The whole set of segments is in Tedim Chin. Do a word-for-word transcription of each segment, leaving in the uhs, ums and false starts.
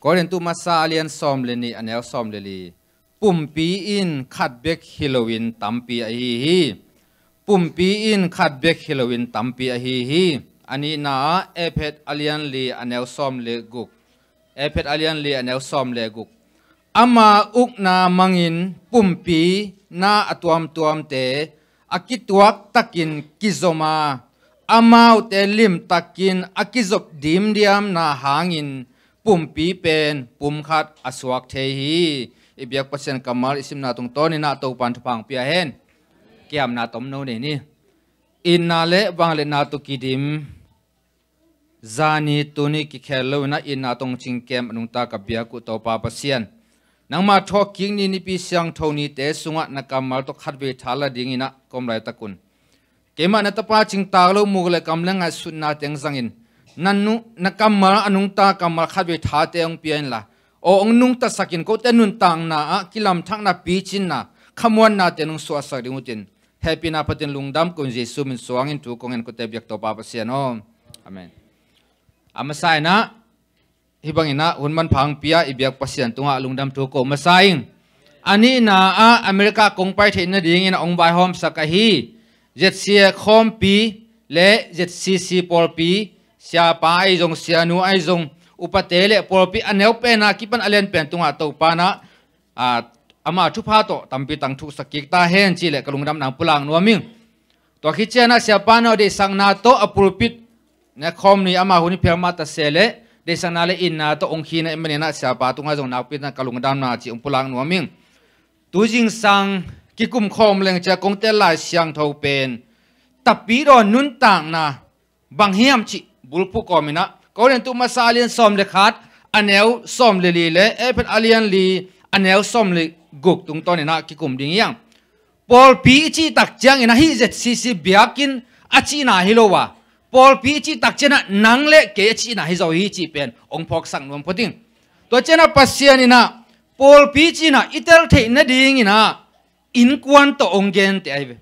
Korintu masa a lian sawm le nih, a neu sawm le li. Pumpi in khat bek hi loin tampi ahi hi. Pumpi in khat bek hi loin tampi ahi hi. A nihna ah Efesa a lian li, a neu sawm le guk. Efesa a lian li, a neu sawm le guk. Ama ukna mangin pumpi na a tuamtuamte a kituak takin kizom a, amaute limtakin a kizop dimdiamna hangin pumpi pen pum khat a suak thei hi. I biak Pasian kammal i simna tungtawnin ah Topan thupha hong pia hen. Kiamna tomno nei ni. Itna le vangliatna tawh kidim zani tuni kikhel loin ah itna tawh hong cingkem a nungta ka biak uh Topa Pasian, nangmah thawhkik ni, Nipi siangtho nite sungah na kammal tawh khatvei tha la dingin ah ka om laitak un. Keimah na tapa cingtak lo muk le kam le ngaihsutna teng zangin na nu-, na kammal a nungta kammal khatvei thate hong pia inla, aw hong nungtasakin kote nuntakna ah kilamthakna, picinna, khamuannate nong suahsak ding utin, hehpihna phatin lungdam ko-in Jesu min suangin thu kong en, kote biak Topa Pasian aw. Amen. A masa in ah, hih bangin ah hun manpha hong pia i biak Pasian tungah lungdam thu ko masa ing. A nihna ah America kong pai theih nadingin a hong vaihawmsak ahi Z C A khawmpi le Z C C pawlpi, siapa ahi zong, sianu ahi zong, upate le pawlpi a neu pen a kipan a lian pen tungah Topa in ah, aa, ama thupha tawh tampi tang thuksak kik ta hen ci leh ka lungdamna hong pulak nuam ing. Tua khit ciangin ah siapa in a deihsakna tawh a pulpit ne khawm ni, ama hun i phial mah ta se leh deihsakna le itna tawh hong khin ahih manin ah siapa tungah zong nakpi tak ka lungdamna cih hong pulak nuam ing. Tu zingsang kikum khawm leng ciah kong tel Lai Siangtho pen Tapidaw nuntakna bang hiam cih bulphuh kawmin ah Korintu masa a lian sawm le khat, a neu sawm le li le Efesa a lian li, a neu sawm le guk tungtawnin ah kikum ding hi hang. Pawlpi i cih tak ciangin ah hih Z C C biakinn a cihna hi lo a, pawlpi i cih tak ciangin ah nang le kei a cihna hi zo hi cih pen hong phawksak nuam phot ing. Tua ciangin ah Pasian in ah pawlpi cihna i tel theih nadingin ah innkuan tawh hong gente ahi ve.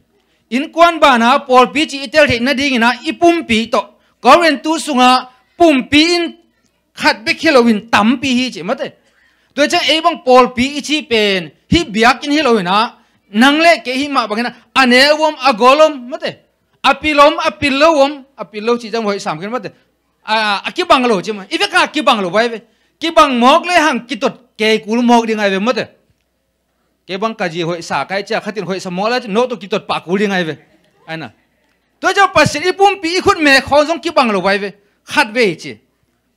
Innkuan banah pawlpi cih i tel theih nadingin ah i pumpi tawh, Korintu sungah pumpi in khat bek hi loin tampi hi ci mate. Tua ciang ei bang pawlpi i ci pen hih biakinn hi loin ah, nang le kei hih mah bangin ah, a neu om, a gol om mate, a pil om, a pil lo om, a pil lo ci ciang hoih sam khin mate. A, a kibang lo ci mah, i vekah kibang lo vai ve. Kibang mawk le hang kitot kei kul mawk ding ai ve mate. Kei bang ka zi hoih sa kai cia khatin hoih sa mawk lai ci, no tawh kitot pah kul ding ai ve. Ai na. Tua ciang Pasian i pumpi i khut me khawng zong kibang lo vai ve. Khat vei ci.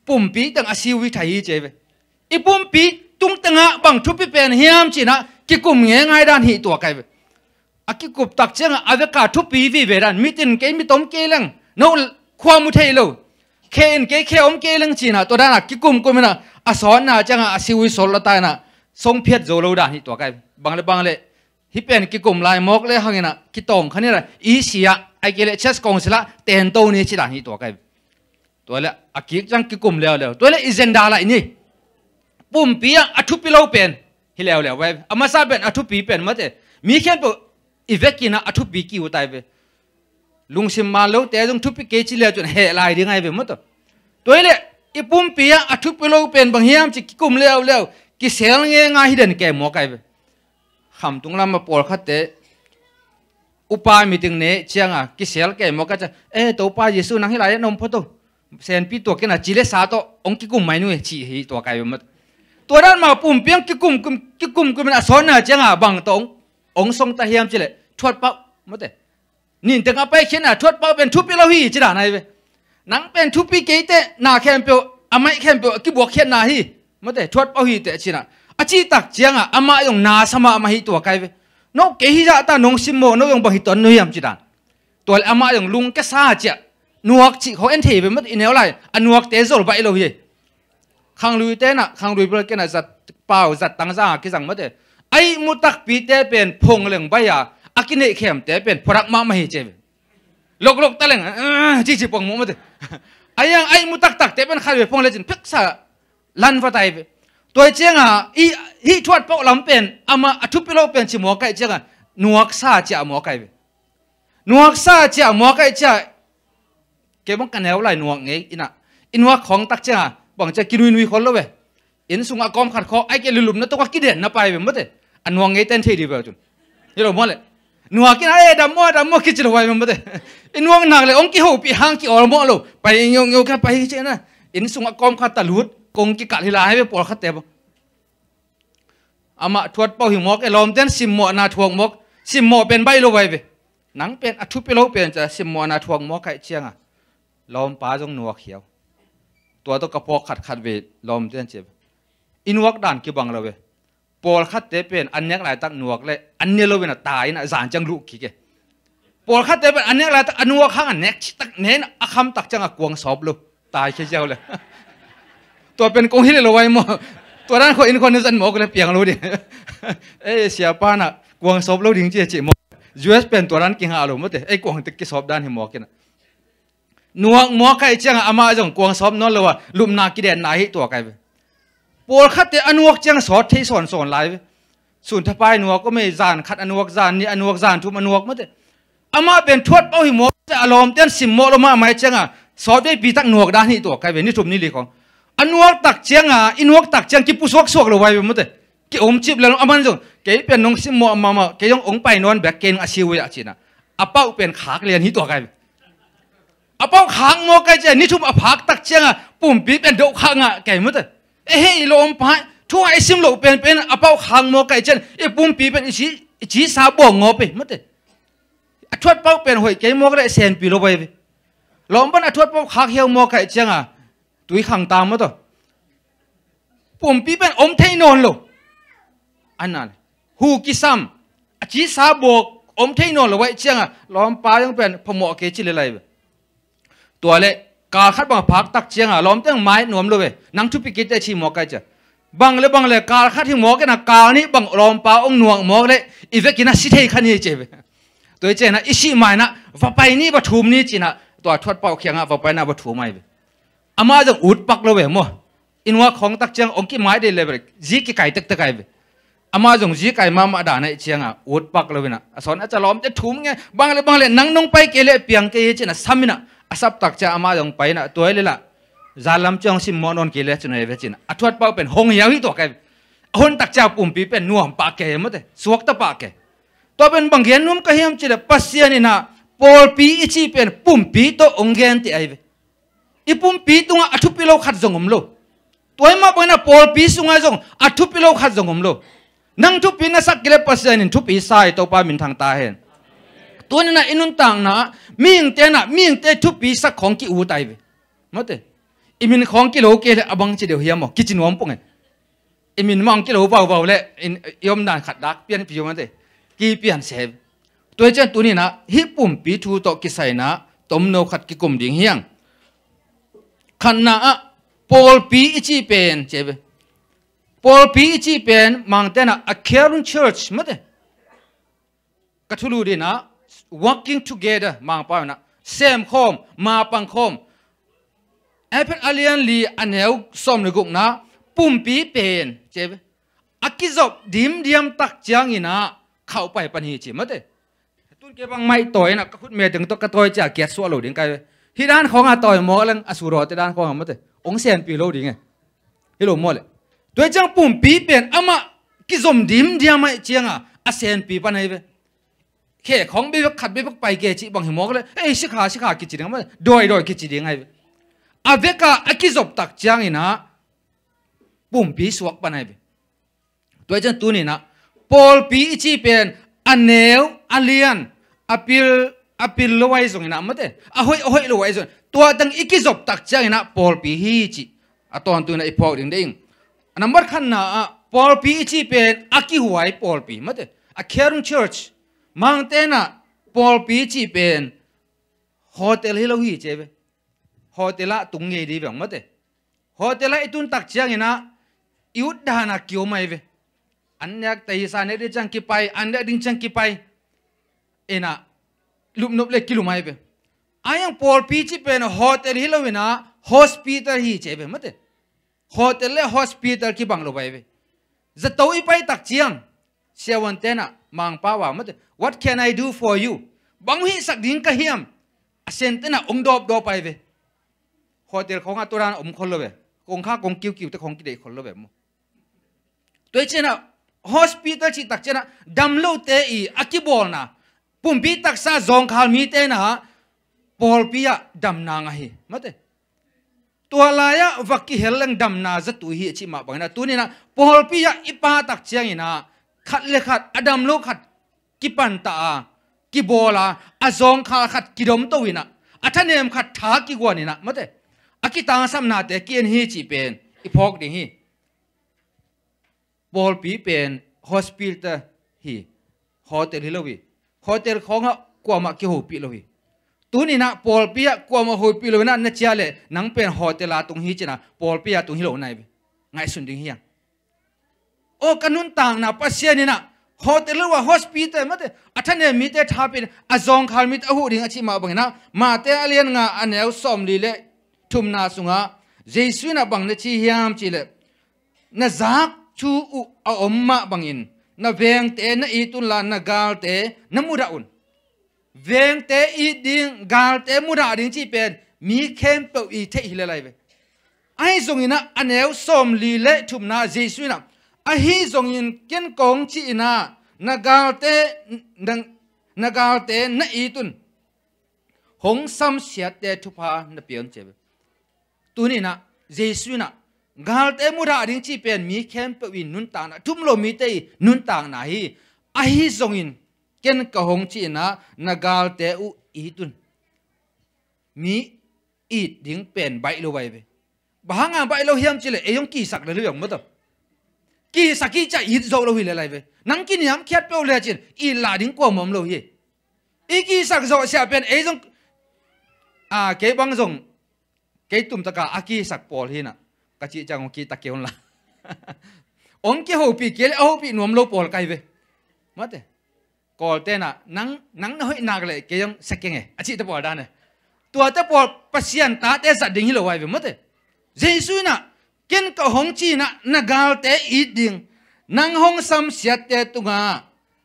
Pumpi tang a siu hi thai hi ci ai ve. I pumpi tungtangah bang thupi pen hiam cinah kikum nge ngai dan hi tua kai ve. A kikup tak ciangah a veka thupi vive dan, mitin kei, mitom kei leng, no khua mu thei lo, khe in kei, khe om kei leng cinah tua danah kikum kuminah a sawnna ciangah a siu i sawl lata inah song phiat zo lo dan hi tua kai. Bang le bang le hih pen kikum lai mawk le hanginah kitawng khan inah i siah ai kei le church kawng silah tento ni ci dan hi tua kai. Tua le a kik ciang kikum leuleu. Tua le i zenda laih ni. Pumpi ah a thupi lo pen hi leuleu vai. A masa pen a thupi pen mate. Mi khempeuh i vekinah a thupi ki uh tai ve. Lungsim man lote zong thupi kei ci leu cun heh lai ding ai ve mate. Tua le i pumpi ah a thupi lo pen bang hiam ci kikum leuleu. Kisel nge ngai hi den ke maw kai ve. Khamtung lamah pawlkhatte upa meeting ne cianga kisel kei maw ka cia, eh, Topa Jesu nang hi lai-ah na om phot o. Senpi tuak kei na ci le sa tawh hong kikum mai nu e ci hi tua kai ve mate. Tua dan mah pumpi ang kikum kum, kikum kumin a sawnna cianga bang tawh hong, hong song ta hiam ci le thuat pauh mate. Ninteng a paikhiatna thuat pauh pen thupi lo hi ci dan ai ve. Nang pen thupi keite, na khempeuh, a maih khempeuh a kibuakkhiatna hi. Mate, thuat pauh hi teh cinah a cihtak ciangah amah zong na sa mahmah hi tua kai ve. No kei hi zahta nong simmawh, no zong bang hi ton no hiam ci dan. Tua le amah zong lungkia sa ciah nuak cih kho en thei ve mate, i neu lai a nuakte zol baih lo hi. Khanglui tenah, khanglui bel kenah zat pau, zat tangza kizang mate. A ihmu takpite pen phongleng bai-a, a kineihkhemte pen phuarak mahmah hi ci ve. Loklok taleng, ah, cici pong mu mate. A yang a ihmu taktakte pen khat ve phong lecin pheksa lan va tai ve. Tua cianga i, hih thuat pauh lam pen amah a thupi lo pen ci maw kaih cianga nuaksa ciah maw kai ve. Nuaksa ciah maw kaih ciah. Kei bang ka neu lai nuak ngei inah i nuak khawng tak cianga bang ciah kinuinui khol lo ve. Inn sungah kawm khat khawk, ai ke lulupna tawh a kidenna pai ve mate. A nuak ngei ten thei dih ve cun. Hi lo maw le. Nuak in a, "Eh, dam maw, dam maw," kici lo vai mate. I nuak nak le ong kihopih hang kiawl mawh lo. Pai ngeungeu ka pai hi ci na. Inn sungah kawm khat ta lut, kong kikalh hi lai ve pawlkhatte bang. Amah thuat pauh hi mawk e, lawmten simmawhna thuak mawk, simmawh pen baih lo vai ve. Nang pen a thupi lo pen ca simmawhna thuak mawk kaih cianga lawmpa zong nuak hiau. Tua tawh ka phawk khatkhat ve lawmten ci ve. I nuak dan kibang lo ve. Pawlkhatte pen an nek laitak nuak le an ne lo in a tai in a zan ciang luh kik e. Pawlkhatte pen an nek laitak a nuak hang a nek citak nen a kham tak ciang a kuang sawp lo. Tai khia ziau le. Tua pen kong hi le lo vai maw. Tua dan khua inn khua ni zan mawk le piang lo ding. Ei, siapa na kuang sawp lo ding ci a ci maw. U S pen tua dan kingah lo mate. Ei, kuang tek kisawp dan hi mawk in a. Nuak mawk kaih cianga amah zong kuang sawp nawn lo a lupna kidenna hi tua kai ve. Pawlkhatte a nuak ciang sawt thei sawnsawn lai ve. Sun thapai nuak om ei, zan khat a nuak, zan nih a nuak, zan thum a nuak mate. Amah pen thuat pauh hi mawk a lawmten simmawh lo mahmah cianga sawt veipi tak nuak dan hi tua kai ve, ni thum ni li khawng. A nuak tak cianga, i nuak tak ciang kipusuaksuak lo vai ve mate. Ki-om cip le lo, aman zong kei pen nong simmawh mahmah, kei zong ong pai nawn bek kei nong a siu ia cina. A pauh pen khak lian hi tua kai ve. A pauh khak mawk kaih ciang ni thum a phak tak cianga pumpi pen doh khak ngah kai mate. E hei, i lawmpa thu a i sim loh penpen a pauh khak mawk kaih ciang i pumpi pen i ci, i ci sa bawng ngawp e mate. A thuat pauh pen hoih kei mawk le senpi lo vai ve. Lawmpan a thuat pauh khak hiau mawk kaih cianga tui khang tam maw taw. Pumpi pen om thei nawn lo. An na le hu kisam, a ci sa bawk om thei nawn lo vai cianga lawmpa zong pen phamawh kei ci le lai ve. Tua le kal khat bang a phak tak cianga lawmteng mai nuam lo ve. Nang thupi kite ci mawk kaih ciang bang le bang le kal khat hi mawk in a kal nih bang lawmpa ong nuak mawk le i vekin a si thei kha ni ci ve. Tua hi ciangin a i sih mai na va pai ni, va thum ni cina tua thuat pauh khianga va pai na va thum ai ve. Amah zong ut pak lo ve maw. I nuak khawng tak ciang ong kimai dei le ve, zi kikai tektek ai ve. Amah zong zi kai mahmah dan aih cianga ut pak lo ina a sawn a ca lawmte thum nge, bang le bang le nang nong pai kei le piang kei hi cina sam ina a sap tak ciang amah zong pai ina tua hi le lah. Zan lam ciang simmawh nawn kei le cina hi ve cina a thuat pauh pen hong hiau hi tua kai ve. A hun tak ciang pumpi pen nuam pah kei mate, suakta pah kei. Tua pen bang gen nuam ka hiam cile Pasian ina pawlpi i cih pen pumpi tawh ong gen teh ai ve. I pumpi tungah a thupi lo khat zong om lo. Tua hi mah bangin a pawlpi sungah zong a thupi lo khat zong om lo. Nang thupi na sak kile Pasian in thupi sa hi, Topa min thang ta hen. Tuninah i nuntakna ah mihingte inah mihingte thupi sak khawng ki-ut ai ve. Mate. I min khawng kilo kei le a bang ci deuh hiam maw? Kici nuam pung e. I min mah ong kilo vauvau le i omdan khat dak pianpi uh mate. Kipian se. Tua hi cian tuninah hih pumpi thu tawh kisaina tomno khat kikum ding hiang. Khatna ah pawlpi i cih pen ci ve. Pawlpi i cih pen Mangte inah a caring church mate. Ka thulu dinah working together Mangpau inah semkhawm, mapangkhawm. Efesa a lian li a neu sawm le gukna pumpi pen ci ve. A kizop dimdiam tak cianginah khauhpai pan hi ci mate. Tun kei bang maih tawi inah ka khut me teng tawh ka tawi cia kiat suah lo ding kai ve. Hih dan khawngah tawi maw leng a surawte dan khawngah mate ong senpi lo ding e. Hi lo maw le. Tua hi ciang pumpi pen amah kizom dimdiam aih cianga a senpi pan ahi ve. Khe khawng bebek khat bebek pai ke cih bang hi mawk le ei sikha sikha kici ding mate dawidawi kici ding ahi ve. A veka a kizop tak cianginah pumpi suak pan ahi ve. Tua hi cian tuninah pawlpi i cih pen a neu a lian a pil a pil lo ahi zonginah mate a hoih a hoih lo ahi zongin tua teng i kizop tak cianginah pawlpi hi cih a tawntunah i phawk ding ding. A nambat khatna ah pawlpi i cih pen a kihuai pawlpi mate a caring church. Mangte inah pawlpi i cih pen hotel hi lo hi ci ve. Hotel ah tung ngei dih veng mate. Hotel ah i tun tak cianginah i ut dana kiom ahi ve. An nek te hi sa nek ding ciang kipai, an nek ding ciang kipai. Inah lupnop le kilum ahi ve. A hiang pawlpi cih pen hotel hi lo inah hospital hi ci ve mate. Hotel le hospital kibang lo ahi ve. Zato i pai tak ciang siavuante inah Mangpau a mate what can I do for you? Bang hihsak ding ka hiam? A sente inah ong dawpdawp ahi ve. Hotel khawngah tua dan om khol lo ve. Kongkha kong kiukiu te khawng kideih khol lo ve maw. Tua hi ciangin ah hospital cih tak ciangin ah dam lote i a kibawlna, pumpi taksa zawngkhal mite na pawlpi ah damna ngah hi. Mate. Tua lai-ah va kihel leng damna zatui hi a cih mah bangin ah tuni-in ah pawlpi ah i pha tak ciangin ah khat le khat, a dam lo khat kipanta a, kibawl a, a zawngkhal khat kidomto in ah, a thanem khat tha kiguan in ah, mate, a kitangsapnate ki-en hi cih pen i phawk ding hi. Pawlpi pen hospital hi, hotel hi lo hi. Hotel khawngah kuamah kihopih lo hi. Tuni-in ah pawlpi ah kuamah hopih lo in ah na ciah leh nang pen hotel a tung hi ci-in ah pawlpi a tung hi lo nai ve. Ngaihsun ding hi hang. Aw, ka nuntakna Pasian in ah hotel lo a, hospital, mate, a thanem mite tha pia in, a zawngkhal mite a huh ding a cih mah bangin ah Mate a lian nga a neu sawmli le thumna sungah Jesu in ah bang na ci hiam cih leh, na zak thu uh a om mah bangin na vengte na it unla, na galte na mudah un. Vengte it ding, galte mudah ding cih pen mi khempeuh i theih hi lel lai ve. Ahi zongin ah a neu sawmli le thumna Jesu in ah, ahi zongin ken kong cih in ah na galte, na, na galte na it un. Hong samsiatte thupha na pia un ci ve. Tuni-in ah Jesu in ah galte mudah ding cih pen mi khempeuh i nuntakna, thum lo mite i nuntakna hi. Ahi zongin ken ka hong cih in ah na galte uh it un. Mi it ding pen baih lo vai ve. Bang hanga baih lo hiam cih leh ei hong kisak lel hi hang, mate. Kisak hi ciah it zo lo hi lel lai ve. Nang kiniamkhiat peuh le cin it lah ding kuamah om lo hi. I kisak zawh siah pen ei zong, a, kei bang zong, kei tumtaka a kisak pawl hi in ah ka cih ciang hong kihta kei un la. Hong kihopih kei leh a hopih nuam lo pawl kai ve. Mate. Kawlte in ah nang, nang na hoih nak leh kei hong sa keng e a cihte pawl dan e. Tuate pawl Pasian tate zat ding hi lo vai ve, mate. Jesu in ah ken ka hong cih in ah na galte it ding, nang hong samsiatte tungah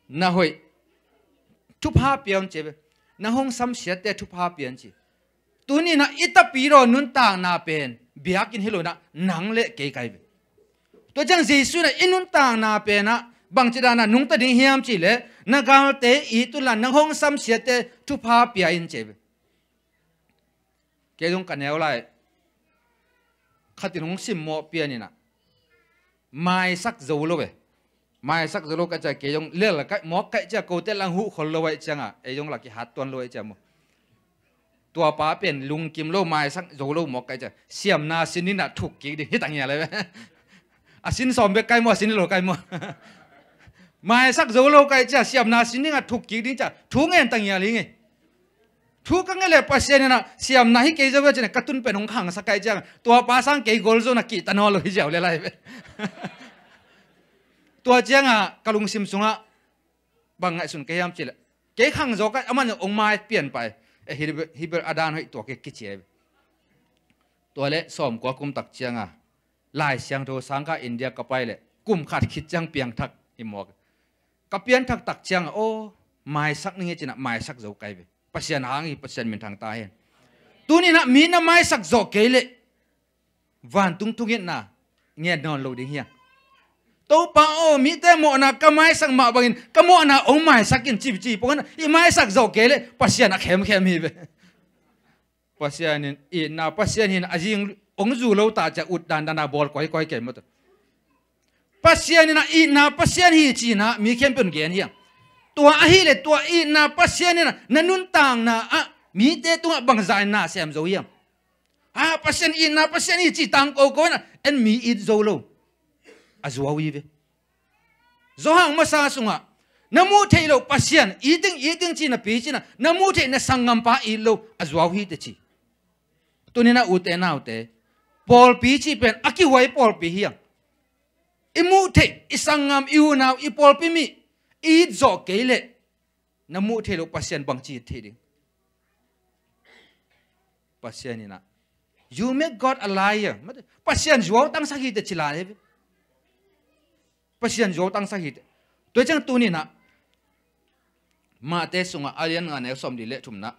na hoih thupha pia un ci ve. Nang hong samsiatte thupha pia un ci. Tuni-in ah i tapidaw nuntakna pen biakinn hi lo in ah nang le kei kai ve. Tua ciang Jesu in ah i nuntakna pen ah bangci dan a nungta ding hiam cih leh, na galte it unla, nang hong samsiatte thupha pia in ci ve. Kei zong ka neu lai khatin hong simmawh pian in ah maisak zo lo e. Maisak zo lo ka cia kei zong lel kai, mawk kai cia kote lang huh khol lo ahih ciangah ei zong la kihat tuan lo ahih ciang maw. Tuapa pen lungkim lo, maisak zo lo mawk kai cia siamna sin in ah thuk kik ding hi ta ngial e. A sin sawm bek kai maw, a sin lo kai maw. Maisak zo lo kai cia siamna sin dingah thuk kik ding cia thu ngen ta ngial hi ngei. Thu ka ngen leh Pasian in ah siamna hi kei zo ve cin ah ka tun pen hong khangsak kai ciang tuapa sang kei gol zo na kihta nawn lo hi ziau le lai ve. Tua ciangah ka lungsim sungah bang ngaihsun ka hiam cih leh, kei khang zaw kai, aman hong mai pian pai. E, hi bel, hi bel a dan hoih tua kei kici e. Tua leh sawmkua kum tak ciangah Lai Siangtho sang ka India ka pai leh kum khat khit ciang piangthak hi mawk. Ka pianthak tak ciangah aw, maisak ning hi cin ah maisak zo kai ve. Pasian hang hi, Pasian minthang ta hen. Tuni-in ah mi na maisak zawh kei leh vantung thungetna ngen nawn lo ding hi hang. Topa aw, mite mawhna ka maisak mah bangin ka mawhna hong maisak in ci, ci pongin ah i maisak zawh kei leh Pasian a khemkhem hi ve. Pasian in itna, Pasian hi in a zing hong zu lo ta cia ut dandan a bawl koikoi kei maw. Pasian in ah itna Pasian hi ci-in ah mi khempeuh in gen hi hang. Tua ahih leh tua itna Pasian in ah na nuntakna ah mite tungah bangzah in na sem zo hiam? A, Pasian itna Pasian hi ci tangko ko in ah en mi it zo lo. A zuau hi ve. Johan masa sungah na muh theih loh Pasian it ding, it ding ci napi cin ah na muh theih na sanggampa it lo a zuau hi teh ci. Tuni-in ah ute naute, pawlpi cih pen a kihuai pawlpi hi hang. I muh theih, i sanggam, i unau, i pawlpi mi i it zawh kei leh na muh theih loh Pasian bangci it theih ding? Pasian in ah, "You make God a liar." Pasian zuau tangsak hi teh ci lai hi ve. Pasian zuau tangsak hi teh. Tua ciang tuni-in ah Mate sungah a lian nga neu sawmli le thumna,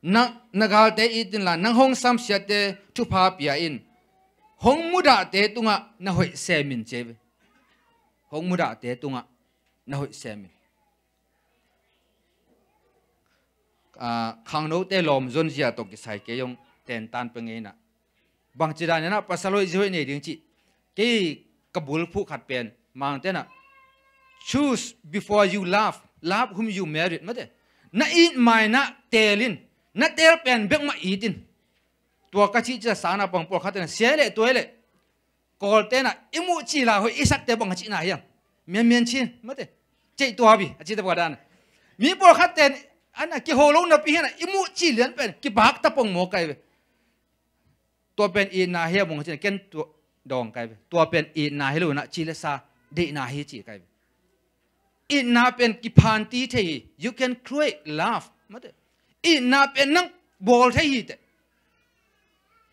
na, na galte it inla, nang hong samsiate thupha pia in, hong mudahte tungah na hoih sem in ci hi ve. hong mudahte tungah na hoih sem in. Ah, khangnote lawm zonzia tawh kisai kei hong tentan pia ngei inah. Bangci dan inah pasal hoih zi hoih nei ding cih. Kei ka bulphuh khat pen Mangte inah, "Choose before you love, love whom you married," mate. Na it ma inah teel in, na teel pen bek mah it in. Tua ka cih ciang sana pang pawlkhat inah, "Sia leh tua leh Kawlte inah i muh cil a hoih i sakte bang a cihna hiam? Mianmian cin mate, ceih tua bi," a cihte bang a dan. Mi pawlkhatte inah kiho lo napi hi inah i muh cil lian pen kibak ta pong maw kai ve. Tua pen itna hi a bang a cihna ken tua dawng kai ve. Tua pen itna hi lo inah ci le sa deihna hi ci kai ve. Itna pen kiphanti thei hi. You can create love mate. Itna pen nang bawl thei hi teh.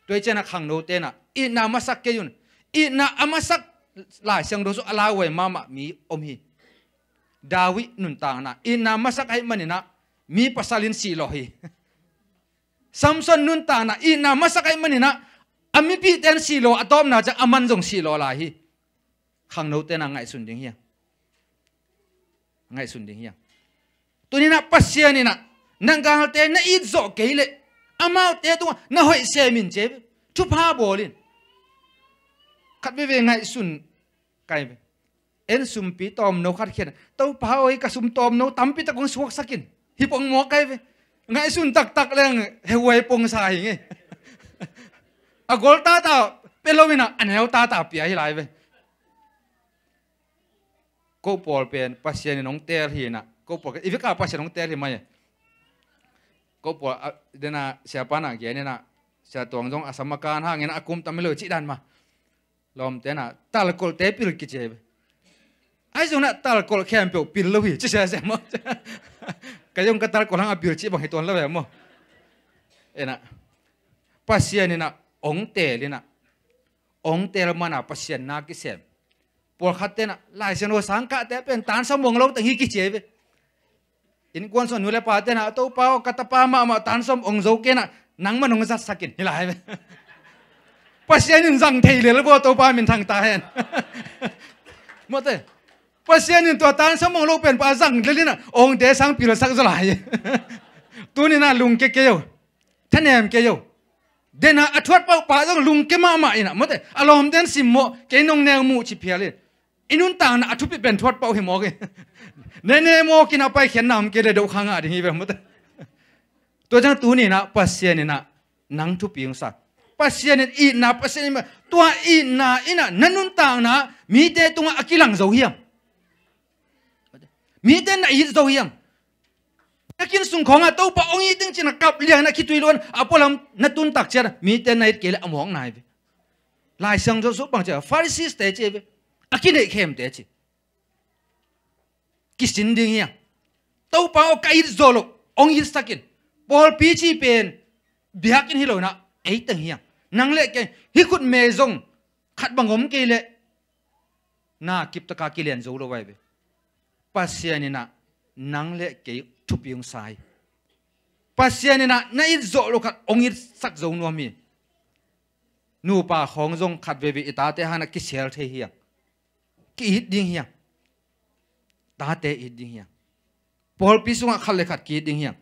Tua hi ciangin a khangnote inah itna masak kei un. Itna a masak Lai Siangtho sung a lauhuai mahmah mi om hi. David nuntakna itna masak ahih manin ah mi pasal in sihlawh hi. Samson nuntakna itna masak ahih manin ah a mipihte in sihlawh a tawpna ciang aman zong sihlawh lai hi. Khangnote inah ngaihsun ding hi a. Ngaihsun ding hi a. Tuni inah Pasian inah na galte na it zawh kei leh amaute tungah na hoih sem in ci ve. Thupha bawl in. Khat veve ngaihsun kai ve. En sumpi tawmno khat khian, "Topa aw, ka sum tawmno tampi tak hong suaksak in," hi pong maw kai ve. Ngaihsun taktak leng hehuai pongsa hi ngei. A gol tata pia lo inah a neu tata pia hi lai ve. Ko pawl pen Pasian in hong teel hi inah, ko pawl i vek a Pasian hong teel hi mai. Ko pawl a, dena siapa inah gen inah, Sia Tuang zong a sam a kan hang inah a kum tam hi lo cih dan mah. Lawmte inah talkolhte pil kici ve. Ahi zong inah talkolh khempeuh pil lo hi ci sia sia maw. Ka zong ka talkolh hang a pil cih bang hi tuan lo ve maw. Inah Pasian inah hong teel inah, hong teel mana Pasian na kisem. Pawlkhatte inah Lai Siangtho sang kahte pen tan sawm hong lo teng hi kici ve. Innkuan sung nu le pate inah, "Topa aw, ka tapa mahmah tan sawm hong zo kei inah, nangman hong zatsak in," hi lai ve. Pasian in zang thei lel bo, Topa min thang ta hen. Mawte. Pasian in tua tan sawm hong lo pen pa zang lel inah hong te sang pilsak zaw lai. Tuni inah lungke kei o. Thanem kei o. Dena a thuat pah pa zong lungke mahmah inah, mawte, a lawmte in simmawh, kei nong neu muh ci phial in. I nuntakna a thupi pen thuat pah hi mawk hi. Nene mawk inah paikhiatna om kei leh dohkha ngah ding hi ve, mawte. Tua ciang tuni inah Pasian inah nang thupi hong sa. Pasian in itna, Pasian in tua itna inah na nuntakna mite tungah a kilang zo hiam? Mite na it zo hiam? Na kin sung khawngah Topa hong it ding ci-in a kap liang inah khitui luan a pualam na tun tak ciang mite na it kei leh a mawk nai ve. Lai Siangtho sung bang ci a, Pharisee-te ci ve. A kineih khemte ci. Kisin ding hiam? Topa aw, ka it zo lo, hong itsak in. Pawlpi ci pen biakinn hi lo inah ei teng hiam? Nang le kei hih khutme zong khat bang om kei leh na kiptaka kilian zo lo vai ve. Pasian inah nang le kei thupi hong sa hi. Pasian inah na it zawh loh khat hong itsak zo nuam hi. Nupa khawng zong khat veve i tate hangah kisel thei hiam? Ki-it ding hiam? Tate it ding hiam? Pawlpi sungah khat le khat ki-it ding hiam?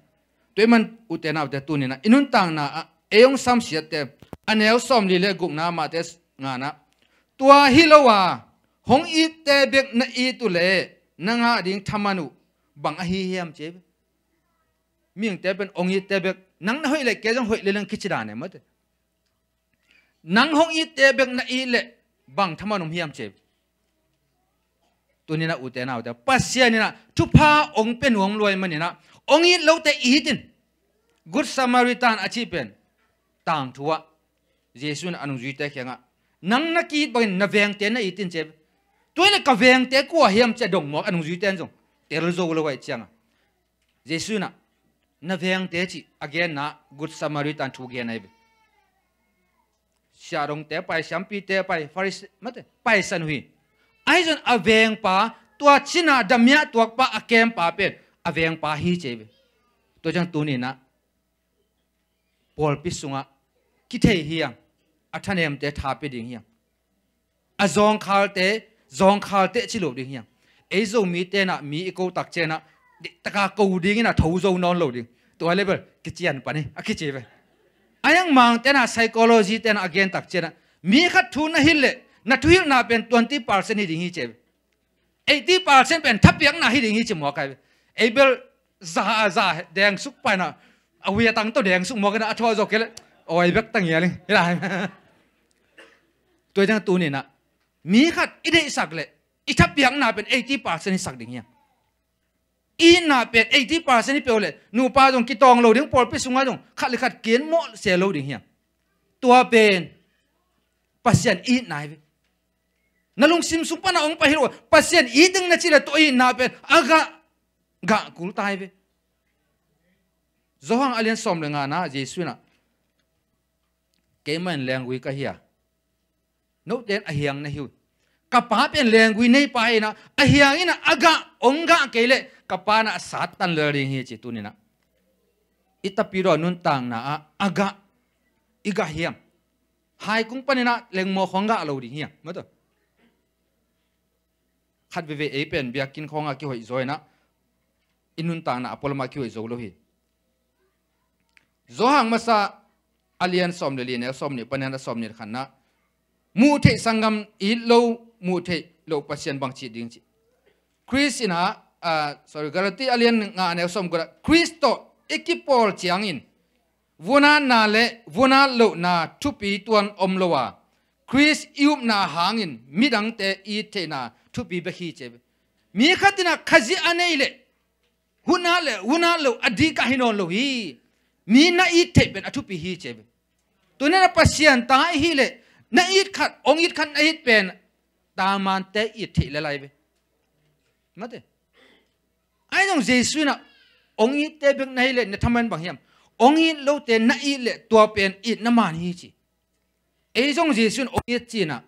Tua ahih man ute naute, tuni inah i nuntakna ah ei hong samsiatte, a neu sawmli le gukna, Mate ngana, tua hi lo a hong itte bek na it uh leh na ngah ding thaman uh bang ahi hiam ci ve. Mihingte pen hong itte bek, nang na hoih leh kei zong hoih lel ing kici dan e, mawte. Nang hong itte bek na it leh bang thaman om hiam ci. Tuni inah ute naute, Pasian inah thupha hong pia nuam lua ahih man inah hong it lote it in. Good Samaritan a cih pen tangthu ah Jesu in a nungzuite kiangah, "Nang na ki-it bangin na vengte na it in," ci. Tua hi leh ka vengte kua hiam ci a dong mawk a nungzuite in zong tel zo lo ahih ciangah. Jesu inah na vengte cih a genna Good Samaritan thu gen ahi ve. Siahdongte pai, siampite pai, Pharisee, mate, paisan uh hi. Ahi zong a vengpa, tua cina damiah tuakpa a kempa pen a vengpa hi ci ve. Tua ciang tuni inah pawlpi sungah kithei hiam? A thanemte tha pia ding hiam? A zawngkhalte zawngkhal teh ci lo ding hiam? Ei Zomi tenah mi i ko tak cianah, taka ko dingin a tho zo nawn lo ding. Tua level kician pan hi a kici ve. A yang Mang tenah psychology tenah a gen tak cianah, mi khat thu na hilh leh na thuhilhna pen twenty percent hi ding hi ci ve. Eighty percent pen thapiakna hi ding hi ci mawk ai ve. Ei bel za a za deng suk paina, a hui a tang tawh deng suk mawk ina a thua zawk kei leh awi bek tang hial ing. Hi lai. Tua ciang tuninah mi khat i deihsak leh i thapiakna pen eighty percent hisak ding hiam? I itna pen eighty percent hi peuh leh nupa zong kitawng lo ding, pawlpi sungah zong khat le khat kian mawh se lo ding hiam? Tua pen Pasian i itna hi ve. Na lungsim sung pana hong pai hi lo. Pasian i it ding na ci leh tua i itna pen a gah, gah kul ta hi ve. Johan a lian sawm le ngana Jesu inah, keimah in lenggui ka hi a, note in a hiang na hi uh. Ka Pa pen lenggui neipa hi inah, a hiang inah a gah hong gah kei leh ka Pa inah a sattan lel ding hi ci tuninah. I tapidaw nuntakna ah a gah, i gah hiam? Haikung paninah lengmaw khawng gah lo ding hiam? Mataw. Khat veve ei pen biakinn khawngah kihoih zaw inah i nuntakna a pualamah kihoih zo lo hi. Johan masa a lian sawm le li, neu sawm nih panin a sawm nih khatna, muh theih sanggam it lo, muh theih loh Pasian bang cih ding ci. Khrist inah, ah, sorry, Galati a lian nga neu sawm gukna, Khrist tawh i kipawl ciangin vunatna le vunat lohna thupi tuan om lo a, Khrist i upna hangin midangte i it theihna thupi bek hi ci ve. Mi khat inah Khazih a nei leh vunat le vunat loh a dikah hi nawn lo hi. Mi na it theih pen a thupi hi ci ve. Tuninah Pasian ta i hih leh na it khat, hong it khat na it pen tamante it theih le lai ve. Mate. Ahi zong Jesu inah hong itte bek na hih leh na thaman bang hiam? Hong it lote na it leh tua pen itna man hi ci. Ei zong Jesu in hong it ci inah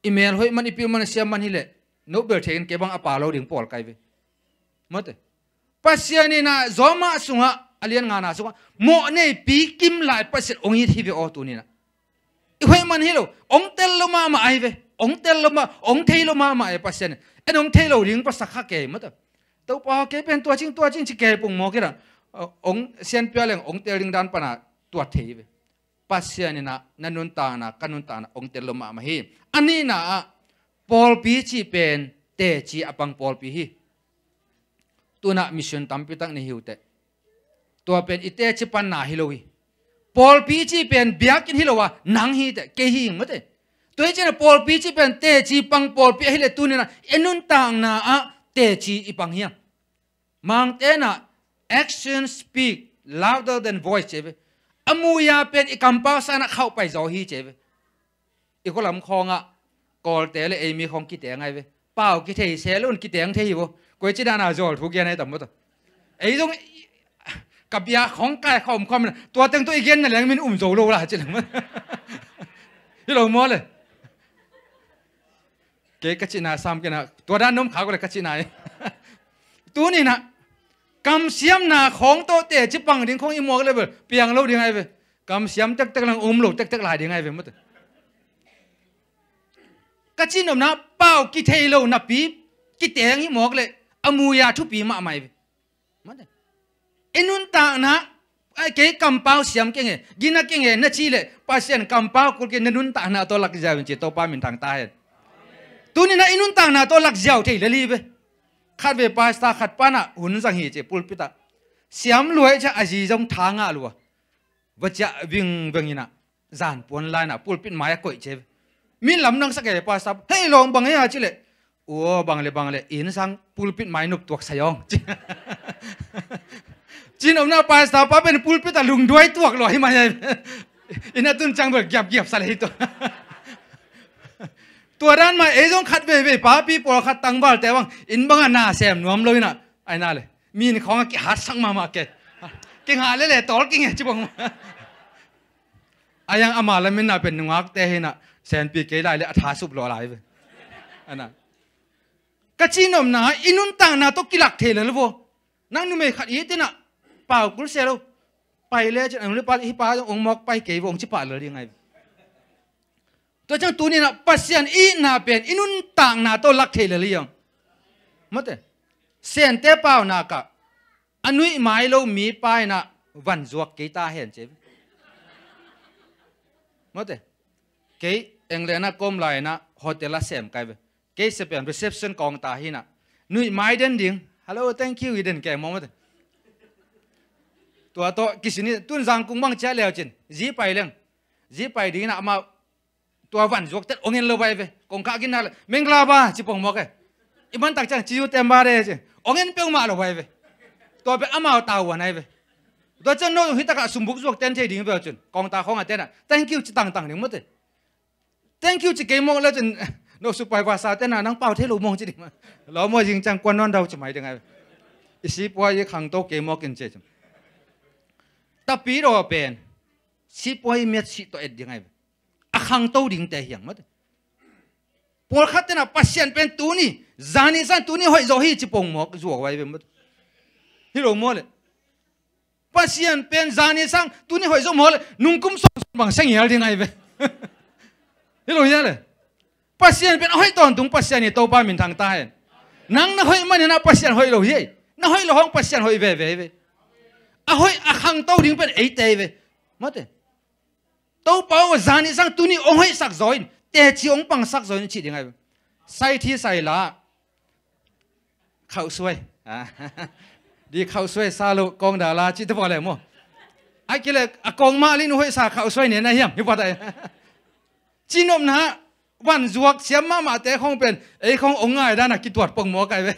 i mel hoih man, i pil man, a siam man hi leh no bel thei in kei bang a pa lo ding pawl kai ve. Mate. Pasian inah Rom mah sungah a lian ngana sungah mawh neipi kim lai Pasian hong it hi ve aw tuninah. I hoih man hi lo, hong tel lo mahmah ahi ve. Hong tel lo mah, hong thei lo mahmah ahi Pasian. En hong thei lo ding pasak kha kei mataw. Topa kei pen tua cing, tua cing ci kei pung mawk inah, hong sianpia leng hong tel ding dan pana tuat thei hi ve. Pasian inah na nuntakna, ka nuntakna hong tel lo mahmah hi. A nihna ah pawlpi cih pen teci a pang pawlpi hi. Tunah mission tampi tak nei hi uh teh. Tua pen i teci panna hi lo hi. Pawlpi cih pen biakinn hi lo a, nang hi teh, kei hi ing mate. Tua hi cianah pawlpi cih pen teci pang pawlpi ahi leh tuninah i nuntakna ah teci i pang hiam? Mang tenah action speak louder than voice ci ve. A muya pen i kampau sanah khauh pai zaw hi ci ve. I khualam khawngah Kawlte le ei mi khawng kiteng ai ve. Pau kithei se lo in kiteng thei hi vo. Koi ci dana zawl thu kian ai tam vo taw. Ei zong ka bia khawng kai khawm khawm na tua teng tawh i gen na leng min um zo lo la ci leng. Hi lo maw le. Kei ka cihna sam kei na tua dan nom kha ko le ka cihna hi. Tuninah kamsiamna khawng tawh teci pang ding khawng i muak le bel piang lo ding ai ve. Kamsiam tektek lang um lo tektek lai ding ai ve mate. Ka cihnopna pau kithei lo napi kiteng hi mawk le a muya thupi mahmah ai ve. Mate. I nuntakna, ai, kei kampau siam kenge, gina kenge na ci le Pasian kampau kul kei na nuntakna tawh lak ziau in ci Topa min thang ta hen. Tuninah i nuntakna tawh lak ziau thei le li ve. Khat ve pastor khat panah hun zang hi ci pulpit ah. Siam luai cia a zi zong tha ngah lua. Va ciah vingveng inah zan puan lainah pulpit mai a koih ce. Min lamdang sak e pastor hei lawng bang hei a ci leh, ua bang le bang le inn sang pulpit mai nup tuak sai awng ci. Cin omna pastor pa pen pulpit a lungduai tuak lua hi mai a. Inn a tun cang bel giapgiap sa le hi tua. Tua dan mah ei zong khat veivei papi pawlkhat tangvalte bang inn bangah na sem nuam lo inah aina le min khawngah kihatsak mahmah ke. Kingah lele tawl kinge ci bang. A yang ama lamin na pen nungakte hinah senpi kei lai le a tha sup lawh lai ve. Ana ka cinomna i nuntakna tawh kilak thei lel vo. Nang numei khat i tinah pau kul se lo. Pai le cin a nung le pa hi pa zong ong mawk pai kei vo ong ci pah lel ding ngai ve. Tua ciang tuni-in ah Pasian itna pen i nuntakna tawh lak thei lel hi hang. Mawte. Sente paunak ah a nuih mai lo mipa in ah van zuak kei ta hen ci. Mawte. Kei England ah ka om lai-in ah hotel ah sem ka hi ve. Kei sia pen reception kawngta hi-in ah nuih mai den ding, "Hello, thank you," i den kei mawk mawte. Tua tawh kisin hi, tun zangkung bang ciah leu cin zi pai leng. Zi pai dingin ah amah tua van zuak ten ong en lo bai ve. Kong kah ginna le, "Mengla ba," ci pong mawk e. I man tak ciang, "Ciu tem ba de," ci. Ong en peuhmah lo bai ve. Tua pen amau tavuan ahi ve. Tua ciang no hi takah sumbuk zuak ten thei ding peuh cun kawngta khawng a ten ah, "Thank you," ci tangtang ding mawte. "Thank you," ci kei mawk le cun, "No supervisor ten ah nang pau thei lo mawng," ci ding mah. Lo maw, zing ciang kuan nawn dau ci mai ding ahi ve. I sipuai i khangto kei mawk in ci cun. Tapidaw pen sipuai miat sih tawh et ding ahi ve. A khangto dingte hi hang mawte. Pawlkhat ten ah Pasian pen tuni, zani sang tuni hoih zaw hi ci pong mawk zuak vai ve mawte. Hi lo maw le. Pasian pen zani sang tuni hoih zaw maw le, nungkum sawmsawm bang sengial ding ahi ve. Hi lo hia le. Pasian pen a hoih tawntung Pasian hi, Topa minthang ta hen. Nang na hoih manin ah Pasian hoih lo hi. Na hoih lo hawng Pasian hoih veve hi ve. A hoih a khangto ding pen eite hi ve. Mawte. Topa aw, zani sang tuni ong hoihsak zaw in, teci ong pangsak zaw in cih ding ahi ve. Saithi saila khauhsuai. Di khauhsuai sa lo kawng dala cih te pawh le maw. A kile a kawng mah lin hoihsa khauhsuai ne na hiam hi pawh ta. Cinopna van zuak siam mahmahte khawng pen ei khawng ong ngai dan a kituat pong mawk ahi ve.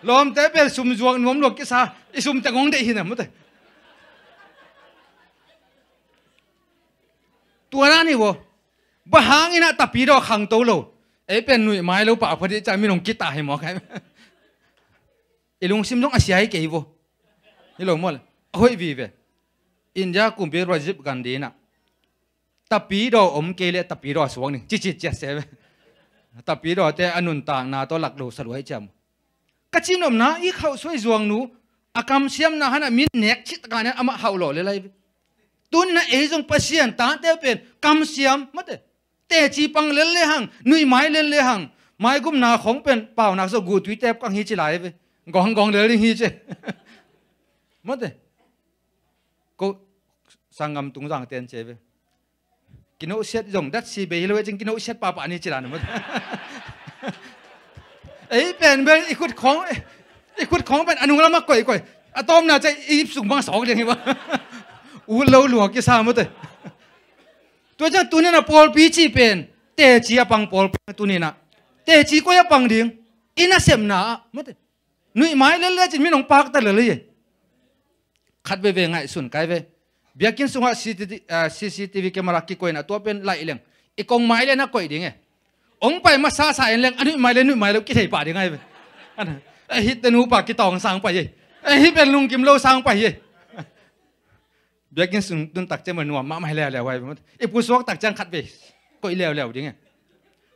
Lawmte pen sum zuak nuam lua kisa, i sum teng ong deih hi na mawte. Tua dan hi vaw. Bang hangin ah Tapidaw khangto lo? Ei pen nuih mai lo pah phadih ciah minung kitah hi mawk ahi ve. I lungsim zong a sia hi kei vaw. Hi lo maw le. A hoih vive. India kumpi Rajiv Gandhi in ah Tapidaw om kei leh Tapidaw a suak ning ci ci ciat se ve. Tapidawte a nuntakna tawh lak lo sa lua hi ciam. Ka cinopna i khauhsuai zuangnu a kamsiamna hanah min nek cih takah amah hauh lawh le lai ve. Tun na ei zong Pasian tate pen kamsiam mawte. Teci pang lel le hang, nuih mai lel le hang, maigumna khong pen paunak zawh guhtui tep kang hi ci lai ve. Gawng gawng lel ding hi ci. Mawte. Ko sanggam tungzang ten ci ve. Kinohsiat zong datsi bei hi lo e cin kinohsiat pahpah ni ci dan mawte. Ei pen bel i khut khawng, i khut khawng pen a nung lamah koihkoih. A tawpna ciah i ip sung bang sawk liang hi bang. Ut lo lua kisa mawte. Tua ciang tuni-in ah pawlpi cih pen teci a pang pawlpi tuni-in ah. Teci koi a pang ding. I nasepna ah mawte. Nuih mai lel le cin min ong pakta lel hi. Khat veve ngaihsun kai ve. Biakinn sungah C C T V, ah, C C T V camera kikoihna tua pen laih leng i kong mai le na koih ding e. Ong pai masa sa en leng a nuih mai le nuih mai lo kithei pah ding ahi ve. A hih te nupa kitawng sang pai e. A hih pen lungkim lo sang pai e. Biakinn sung tun tak ciang nuam mahmah leuleu ahi ve. I pusuak tak ciang khat vei koih leuleu ding e.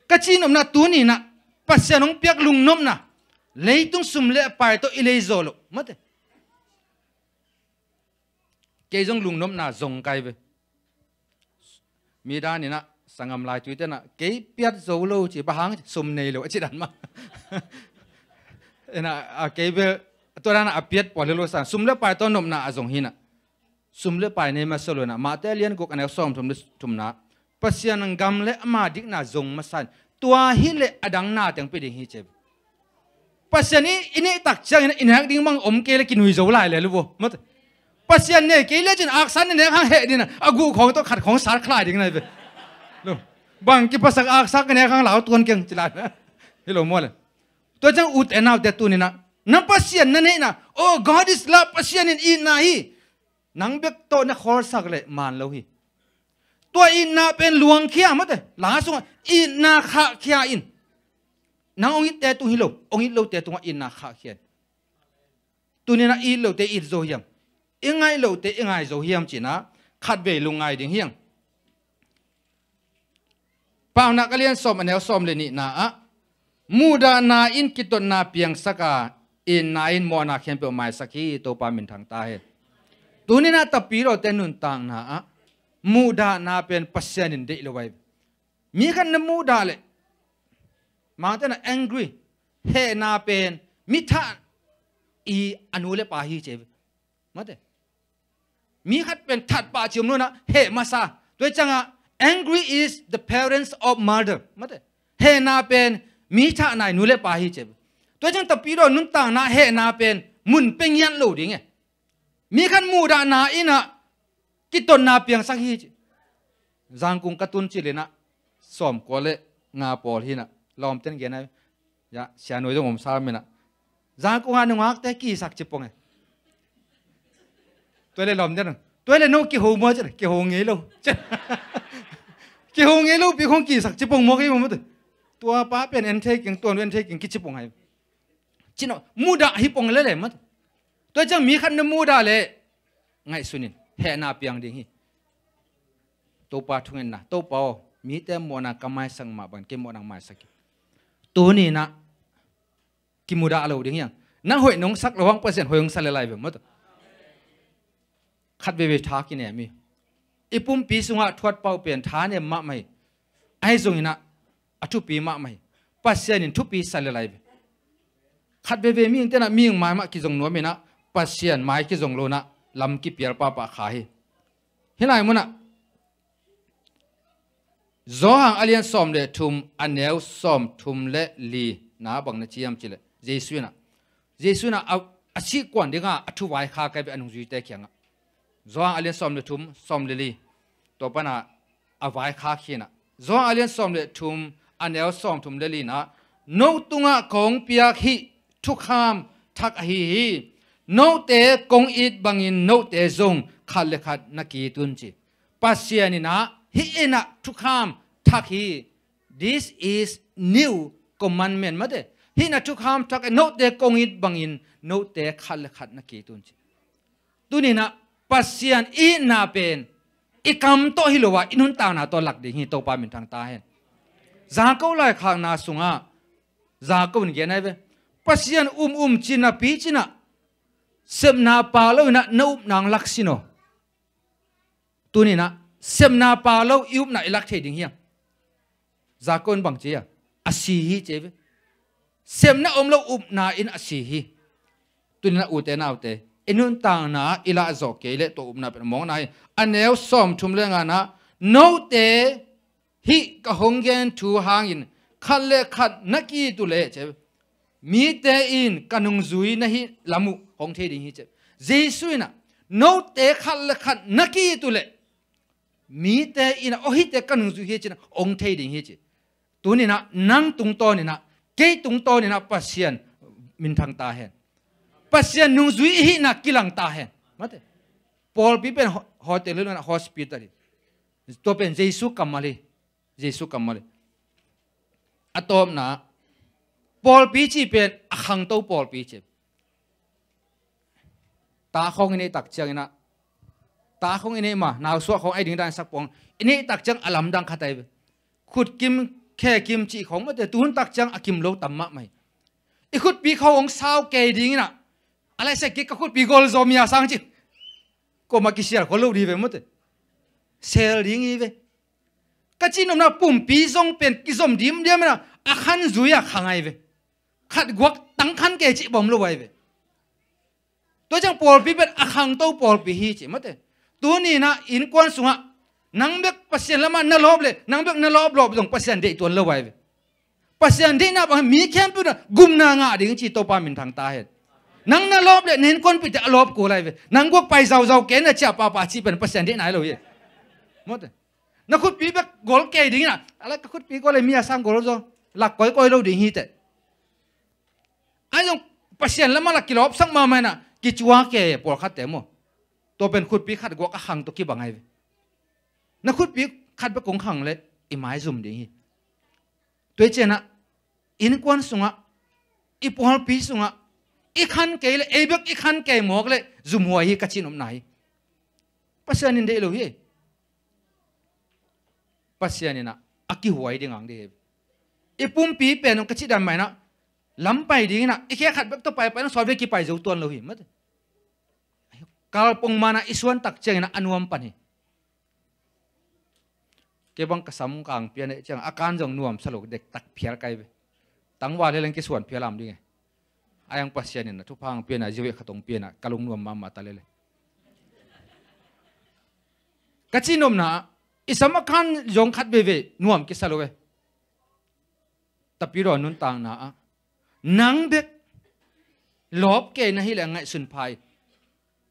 Ka cinopna tuni-in ah Pasian hong piak lungnopna leitung sum le pai tawh i lei zaw loh mawte. Kei zong lungnopna zong kai ve. Mi danin ah sanggam laitui ten ah kei piat zo lo ci, bang hang sum nei lo a ci dan mah. Ina a kei bel tua dan ah a piat pua le lo sang sum le pai tawh nopna a zong hi-in ah. Sum le pai nei masa lo-in ah Mate a lian guk a neu sawm thum le thumna Pasian gam le ama dikna zong masa in tua hi leh a dang na teng pia ding hi ci. Pasian i, i neih tak ciangin i nek ding bang om kei le kinui zo lai le lu bo. Mawte. Pasian nei kei le cin aksan i nek hang heh ding a, a guh khawng tawh khat khawng sat khlai ding na hi ve. Lo. Bang kiphasak aksak i nek hang lau tuan keng ci lai. Hi lo maw le. Tua ciang ute naute tuni-in ah na Pasian na neihna. Oh, God is love, Pasian in itna hi. Nang bek tawh na khawlsak leh man lo hi. Tua itna pen luangkhia mawte, la sungah itna khahkhia in. Nang hong itte tung hi lo, hong it lote tungah itna khahkhia in. Tuni-in ah i it lote i it zo hiam? I ngaih lote i ngai zo hiam cih na khatvei lungngai ding hiam? Paunak a lian sawm a neu sawm le nihna ah muhdahna in kitotna piangsak a, itna in mawhna khempeuh maisak hi. Topa minthang ta hen. Tuni-in ah Tapidawte nuntakna ah muhdahna pen Pasian in deih lo ahi. Mi khat na mudah leh, Mangte na angry, hehna pen mi thah i a nu le pa hi ci. Mate. Mi khat pen that pah ci om lo-in ah heh masa. Tua ciangah, angry is the parents of murder. Mate. Hehna pen mi thahna i nu le pa hi ci. Tua ciang Tapidaw nuntakna hehna pen mun pia ngiat lo ding e. Mi khat muhdahna in ah kitotna piangsak hi ci. Zangkung ka tun ci leh ah, sawmkua le nga pawl hi-in ah, lawmten gen a, ya, sianuai zong om sam in ah, Zangkung ah nungakte kisak ci pong e. Tua leh lawmten, tua leh no kiho maw ci, kiho ngei lo. Kiho ngei lo pi khong kisak ci pong maw, kei maw mate. Tua pa pen en thei keng, tua nu en thei keng kici pong ai. Ci-in ah mudah hi pong lel e mate. Tua ciang mi khat na mudah leh ngaihsun in, hehna piang ding hi. Topa thungetna, Topa aw, mite mawhna ka maisak mah bangin kei mawhna maisak in. Tuni-in ah kimudah lo ding hi hang. Nang hoih nong sak loh hang Pasian hoih hong sa lel lai ve mate. Khat veivei tha kinem hi. I pumpi sungah thuat pah uh pen thanem mahmah hi. Ahi zongin ah a thupi mahmah hi. Pasian in thupi sa lel lai ve. Khat veivei mihingte in ah mihing mai mah kizong nuam in ah, Pasian mai kizong lo-in ah lam kipial pahpah kha hi. Hih lai munah Johan a lian sawm le thum, a neu sawmthum le li-na bang na ci hiam cih leh, Jesu in ah, Jesu in ah a, a sihkuan dingah a thu vaikhak ahi ve, a nungzuite kiangah. Johan a lian sawm le thum, sawm le li, tua panah a vaikhak hi-in ah, Johan a lian sawm le thum, a neu sawmthum le li-na, no tungah kong piak hih thukham thak ahi hi. Note kong it bangin note zong khat le khat na ki-it un ci. Pasian in ah hih in ah thukham thak hi. This is new commandment mate. Hih in ah thukham thak hi, note kong it bangin note khat le khat na ki-it un ci. Tuni-in ah Pasian itna pen i kam tawh hi lo a, i nuntakna tawh lak ding hi. Topa minthang ta hen. Jakob laikhakna sungah Jakob in gen ahi ve. Pasian um um ci-in ah, pi ci-in ah, sepna pha lo-in ah na upna hong lak sin aw. Tuni-in ah sepna pha lo i upna i lak thei ding hiam? Jakob in bang ci hiam? A si hi ci ve. Sepna om lo upna in a si hi. Tuni-in ah ute naute, i nuntakna i lah zawh kei leh tua upna pen mawkna hi. A neu sawmthum le nga-na, note hih ka hong gen thu hangin khat le khat na ki-it uh leh ci. Mite in ka nungzui na hih lam uh hong thei ding hi ci. Jesu in ah note khat le khat na ki-it uh leh mite in ah, aw, hihte ka nungzui hi ci-in ah hong thei ding hi ci. Tuni-in ah nang tungtawnin ah, kei tungtawnin ah Pasian minthang ta hen. Pasian nungzui i hihna kilang ta hen. Mate. Pawlpi pen ho-, hotel hi lo-in ah hospital hi. Tua pen Jesu kammal hi. Jesu kammal hi. A tawpna, pawlpi cih pen a khangto pawlpi ci. Ta khawng i neih tak ciangin ah, ta khawng i neih ma, nausuah khawng a i ding dan sak pong, i neih tak ciang a lamdang khat ahi ve. Khutkim, khekim cih khawng mate, tuhun tak ciang a kim lo tam mahmah hi. I khutpi khawng hong sau kei dingin ah, a lai sek kik ka khutpi gol zaw mi a sang ci. Kuamah kisial khol lo ding hi ve mate. Sel ding hi ve. Ka cihnopna pumpi zong pen kizom dimdiam in ah, a khan zui-a khang ahi ve. Khat guak tang khan kei cih bawm lo ahi ve. Tua ciang pawlpi pen a khangto pawlpi hi ci mate. Tuni-in ah innkuan sungah nang bek Pasian lamah na lawp leh, nang bek na lawplawp zong Pasian deih tuan lo ahi ve. Pasian deihna bang mi khempeuh in ah gumna ngah ding ci. Topa minthang ta hen. Nang na lawp leh na innkuanpihte a lawp kul ahi ve. Nang guak pai zauzau kei na ci-a pahpah cih pen Pasian deihna hi lo hi. Mate. Na khutpi bek gol kei dingin ah, a lai ka khutpi gol hi, mi a sang gol zaw, lak kawikawi lo ding hi teh. Ahi zong Pasian lamah lah kilawpsak mahmah in ah, kicuak kei pawlkhatte maw. Tua pen khutpi khat guak a khang tawh kibang ahi ve. Na khutpi khat bek kong khang leh i maizum ding hi. Tua hi ciangin ah innkuan sungah, i pawlpi sungah, i khan kei leh, ei bek i khan kei mawk leh zumhuai hi ka cihnopna hi. Pasian in deih lo hi. Pasian in ah a kihuai ding hang deih hi. I pumpi pen hong ka cih dan mah in ah, lam pai dingin ah, i khe khat bek tawh paipai in ah, sawtvei kipai zo tuan lo hi mate. Kalpong man ah i suan tak ciangin ah a nuam pan hi. Kei bang ka sam kang pian eh ciang a kan zong nuam sa lo dektak phial kai ve. Tangval hi leng kisuan phial am ding e. A yang Pasian in a thupha ang pian a ziu eh khat ong pian a ka lungnuam mahmah ta lele. Ka cihnopna ah i sam a kan zong khat veve nuam kisa lo ve. Tapidaw nuntakna ah nang bek lawp kei na hi leh a ngaihsun pha in.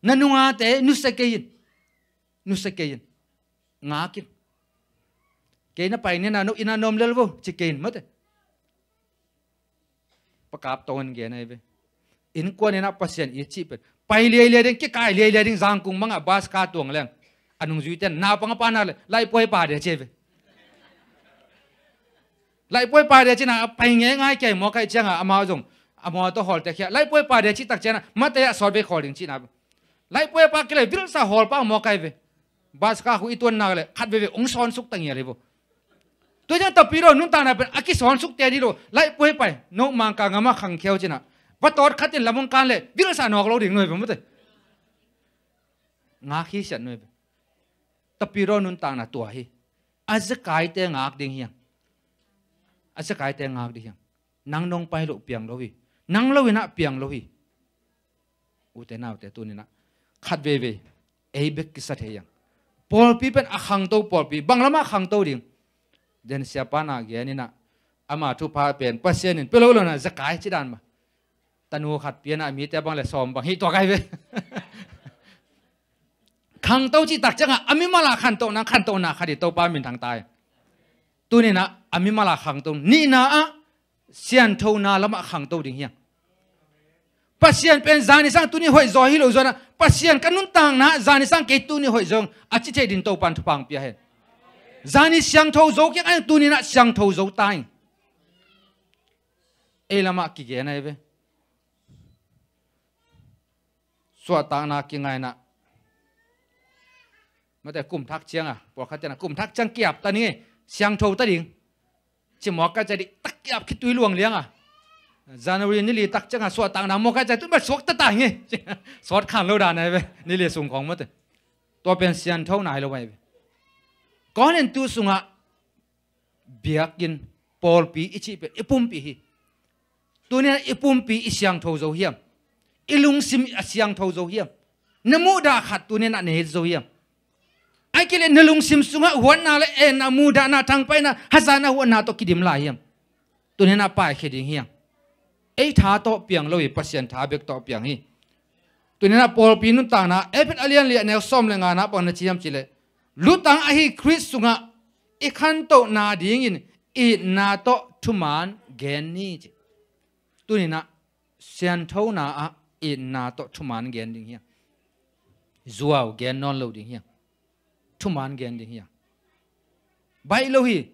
Na nungate nusia kei in. Nusia kei in. Ngak in. Kei na pai ni na no ina nom lel vo ci kei in mate. Pakap tong in gen ahi ve. Innkuan in ah Pasian i cih pen pai liailiai ding, kikai liailiai ding, Zangkung bangah bus ka tuang leng a nungzuite in naupang a pa nak le laihpuai pa dia ci ahi ve. Laihpuai pa dia ci na a pai ngei ngai kei mawk ahi ciangah amau zong a mawtaw hawlte khia laihpuai pa dia cih tak ciangah mate ah sawt vei khawl ding cihna. Laihpuai pa kilai vilsa hawl pa mawk ahi ve. Bus ka khu i tuan nak le khat veve ong sawnsuk ta ngial hi vo. Tua ciang tapidaw nuntakna pen a kisawnsuk te dih lo. Laihpuai pai no Mangkang ngam ah khangkhia uh ci na. Va tawt khat in lam ong kan le vilsa nawk lo ding nuai ve mate. Ngak hi siat nuai ve. Tapidaw nuntakna tua hi. A zakaite ngak ding hiang. A zakaite ngak ding hiang. Nang nong pai loh piang lo hi. Nang lo in ah piang lo hi. Ute naute tuni in ah khat veivei ei bek kisa thei hiang. Pawlpi pen a khangto pawlpi, bang lamah khangto ding. Den siapa na gen in ah ama thupha pen Pasian in pia lo lo na zakai ci dan mah. Tanu khat pian ah mite bang le sawm bang hi tuak ahi ve. Khangto cih tak ciangah a mimal a khantohna, khantohna khat hi Topa minthang ta hi. Tuni in ah a mimal a khangto nihna ah sianthona lamah khangto ding hiang. Pasian pen zani sang tuni hoih zaw hi lo zaw in ah Pasian ka nuntakna zani sang kei tuni hoih zaw a ci thei din Topan thupha ang pia hen. Zani siangtho zo kiang a tuni in ah siangtho zo ta ing. Ei lamah kigen ahi ve. Suahtakna kingaina. Mate kum thak cianga pawlkhat cianga kum thak ciang kiap ta ni siangtho ta ding. Ci mawk ka ca dih tak kiap khitui luang lianga January ni li tak cianga suahtakna mawk ka ca tun bat suak ta ta ngi. Sawt khan lo dan ahi ve ni li sung khawng mate. Tua pen siangtho na hi lo ahi ve. Korintu sungah biakinn pawlpi i cih pen i pumpi hi. Tuni in ah i pumpi i siangtho zo hiam? I lungsim a siangtho zo hiam? Na muhdah khat tuni in ah na het zo hiam? Ai kei le na lungsim sungah huatna le enna muhdahna thangpaihna hazatna huatna tawh kidim lai hiam? Tuni in ah paikhia ding hiam? Ei tha tawh piang lo hi, Pasian tha bek tawh piang hi. Tuni in ah pawlpi nuntakna Efesa a lian li a neu sawm le ngana bang na ci hiam cih leh lutang ahi Khrist sungah i khantohna dingin itna tawh thuman gen ni ci. Tuni in ah sianthona ah itna tawh thuman gen ding hiam? Zuau gen nawn lo ding hiam? Thuman gen ding hiam? Baih lo hi.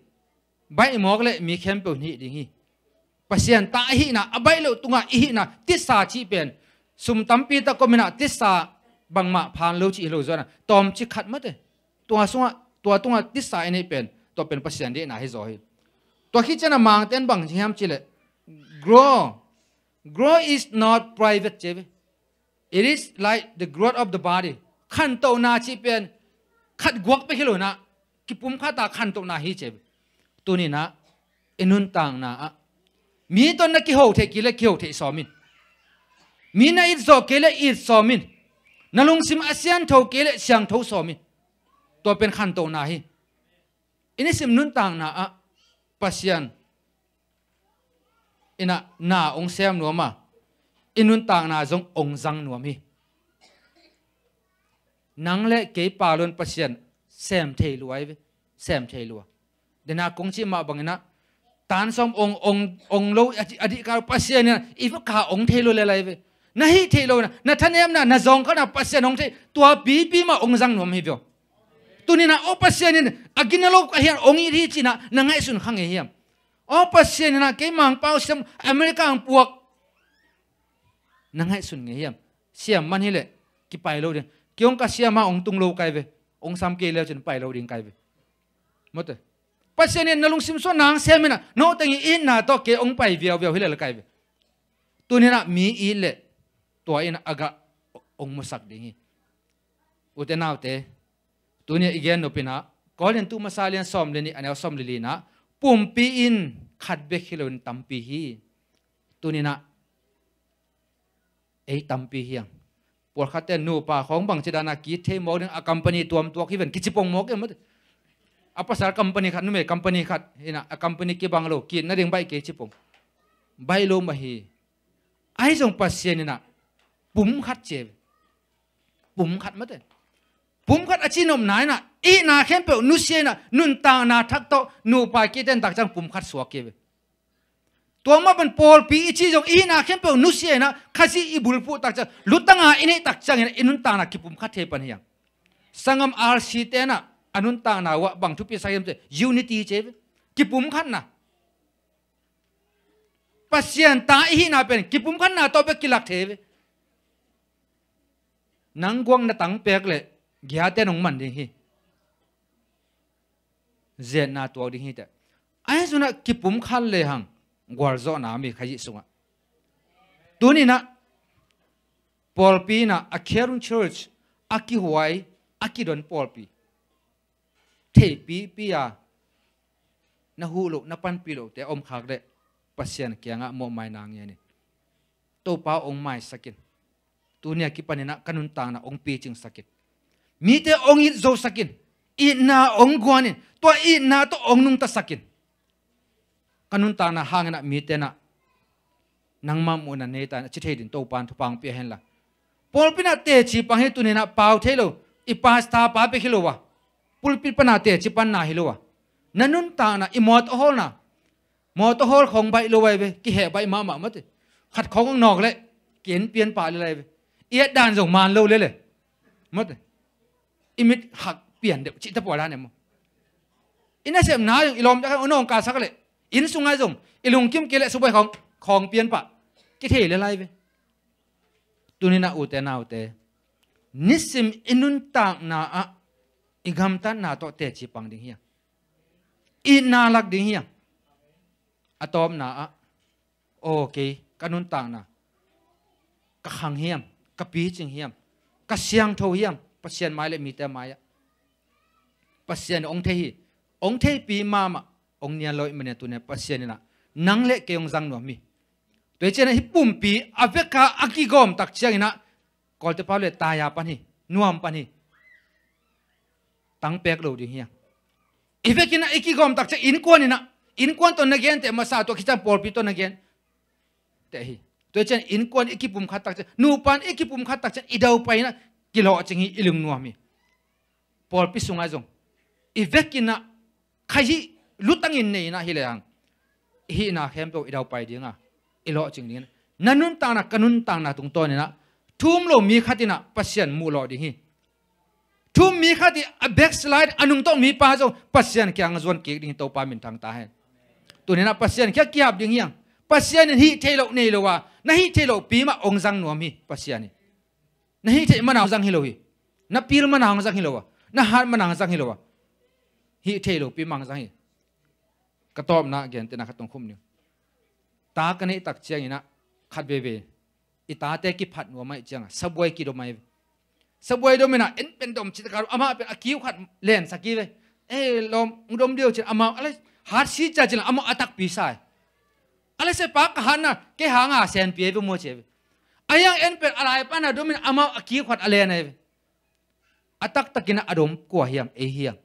Baih mawk le mi khempeuh nih ding hi. Pasian ta ahihna a baih loh tungah i hihna tisa cih pen sum tampi tak kominah tisa bangmah phan lo cih hi lo zuanah tawmci khat mate. Tua sungah tua tungah tisa i neih pen tua pen Pasian deihna hi zaw hi. Tua khit cianah Mangte'n bang hiam cih leh grow. Grow is not private ci ve. It is like the growth of the body. Khantohna cih pen khat guak pek hi lo in ah kipumkhat a khantohna hi ci ve. Tuni in ah i nuntakna ah mi tawh na kiho theih kei le kiho theih sawm in. Mi na it zawh kei le it sawm in. Na lungsim a siangtho kei le siangtho sawm in. Tua pen khantohna hi. I nisim nuntakna ah Pasian in ah na ong sem nuam a i nuntakna zong ong zang nuam hi. Nang le kei pa lon Pasian sem thei lua hi ve. Sem thei lua. Dena kong cih mah bangin ah tan sawm ong ong ong lo a dih- a dih ka Pasian in ah i va ka ong thei lo le lai ve. Na hih theih lo na na thanemna na zawngkhalna Pasian ong thei tua pipi mah ong zang nuam hi ve. Tuni in ah aw Pasian in a gina lo ka hian ong it hi ci in ah na ngaihsun kha ngei hiam? Aw Pasian in ah kei Mangpau siam America ang puak na ngaihsun ngei hiam? Siam man hi leh kipai lo ding. Kei ong ka siam a ong tung lo kai ve. Ong sam kei leu cin pai lo ding kai ve. Mawte. Pasian in na lungsim suah nang siam in ah no teng i itna tawh kei ong pai viauviau hi leh la kai ve. Tuni in ah mi it leh tua in a gah ong musak ding hi. Ute naute, tuni a i gen nop in ah Korin tu masa lian sawm le nih, a neu sawm le li-na, pumpi in khat bek hi loin tampi hi. Tuninah ei tampi hiang. Pawlkhatte nupa khawng bangci dana kit thei mawk ding, a company tuamtuak hi ven kici pong mawk em. A pasal company khat, numei company khat hinah, a company kibang lo, kit nading baih kei ci pong. Baih lo mah hi. Ahi zong Pasian inah pum khat ci e. Pum khat mate. Pum khat a ci nopna inah ihna khempeuh nusia inah nuntakna thak tawh nupa kiten tak ciang pum khat suak kei ve. Tua mah pan pawlpi i ci zong ihna khempeuh nusia inah Khazih i bulphuh tak ciang lutanga i neih tak ciang inah i nuntakna kipum khat thei pan hiang. Sanggam R C te inah a nuntakna uah bang thupi sak hiam ci unity ci e ve. Kipum khatna. Pasian ta i hihna pen kipum khatna tawh bek kilak thei ve. Nang guak na tang pek le giate nong man ding hi. Zetna tuak ding hi teh. Ahi sunah kipum khat le hang gualzawhna mi Khazih sungah. Tuninah pawlpi inah a caring church, a kihuai, a kidon pawlpi. Theihpipi a na huh loh, na panpih lohte a om khak leh Pasian kiangah mawhmaina ngen in. Topa ong maisak in. Tuni a kipan inah ka nuntakna ong picingsak in. Mite ong it zosak in. Itna ong guan in. Tua itna tawh ong nungtasak in. Ka nuntakna hang inah mite inah nangma muhna nei ta in a ci thei ding Topa in thupha ong pia hen la. Pawlpi inah teci pang hi, tuni inah pau thei lo, i pastor pa bek hi lo a, pulpit pan a teci panna hi lo a, na nuntakna, i mawtaw hawlna, mawtaw hawl khawng baih lo ai ve, kiheh baih mahmah mate. Khat khawng ong nawk leh ki-en pian pah lel ai ve. I et dan zong man lo lel e. Mate. I mit hak pian deuh cih ta pua dan e maw. I nasepna zong i lawmte khat ong nawngkaisak leh inn sung ai zong i lungkim kei leh subai khawng, khawng pian pah kithei lel ai ve. Tuninah ute naute, nisim i nuntakna ah i gamtatna tawh teci pang ding hiang. Itna lak ding hiang. A tawpna ah, aw kei ka nuntakna ka khang hiam, ka picing hiam, ka siangtho hiam Pasian mai le mite mai-ah? Pasian ong thei hi. Ong theipi mahmah, ong nial lo i mania tune Pasian inah nang le kei ong zang nuam hi. Tua hi cianah hih pumpi a veka a kigawm tak cianginah Kawlte pau le taya pan hi, nuam pan hi. Tang pek lo ding hiang. I vekinah i kigawm tak ciang innkuan inah, innkuan tawh na genteh masa, tua khiciang pawlpi tawh na genteh hi. Tua hi ciang innkuan i kipum khat tak ciang, nupan i kipum khat tak ciang i daupai inah kilawhcing hi, i lungnuam hi. Pawlpi sungah zong i vekinah Khaih hih lutangin nei inah hi lehang i hihna khempeuh i daupai dinga, i lawhcing dingin, na nuntakna ka nuntakna tungtawninah thu um lo mi khat inah Pasian muh lawh ding hi. Thu um mi khat ih a backslide a nungto mipa zong Pasian kiang a zuan kik ding hi. Topa minthang ta hen. Tuninah Pasian kiang kihap ding hiang. Pasian in hih theih loh nei lo a, na hih theih lohpi mah hong zang nuam hi Pasian hi. Na hih theih mana hong zang hi lo hi. Na pil mana hong zang hi lo a, na hat mana hong zang hi lo a, hih theih lopi mah hong zang hi. Ka tawpna gentehna khat tong khum ning. Ta ka neih tak cianginah khat veve i tate kiphat nuam ahih cianga sabuai kidom ahi ve. Sabuai dom inah en pen dom cih taka amah pen a kiu khat lensak hi ve. Ei lawm, dom dih o cin amau a le hat si cia cin amau a takpi sa hi. A le sepa ka hatna kei hanga senpi ahi ve mua ci ahi ve. A hiang en pen a lai pana dom in amau a kiu khat a len ahi ve. A taktakin a dom kua hiam? Ei hiam.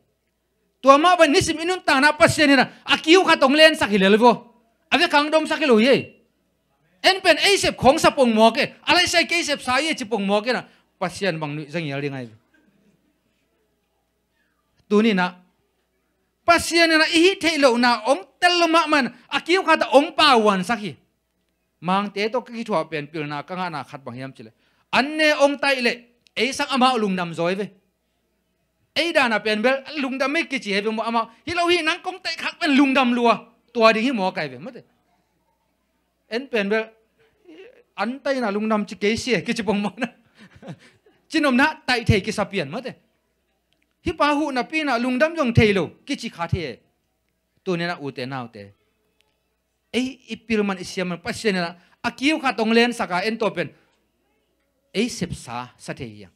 Tua mah bang nisim i nuntakna Pasian inah a kiu khat hong lensak hi lel vo. A vekang domsak hi lo hi ei. En pen ei sep khawng sa pongmawk e, a laisai kei sep sa hi e ci pongmawk inah Pasian bang nuih zangial ding ahi ve. Tuninah Pasian inah i hih theih lohna hong tel lo mahmah in a kiu khat ah hong pauansak hi. Mangte tawh ka kithuah pen pilna ka ngahna khat bang hiam cileh, an ne hong taih leh ei sang amau lungdam zaw hi ve. Ei dana pen bel lungdam hi kici hi ve maw, amau hi lo hi nang kong taih khak pen lungdam lua. Tua ding hi maw kai ve mate. En pen bel an taihna lungdam ci kei sia kici pongmawk na. Cinopna taih thei kisa pian mate. Hih pa huhna pinah lungdam zong thei lo kici kha thei e. Tuninah ute naute, ei i pilman i siamman Pasian inah a kiu khat hong lensaka en tawh pen ei sepsa sa thei hiang.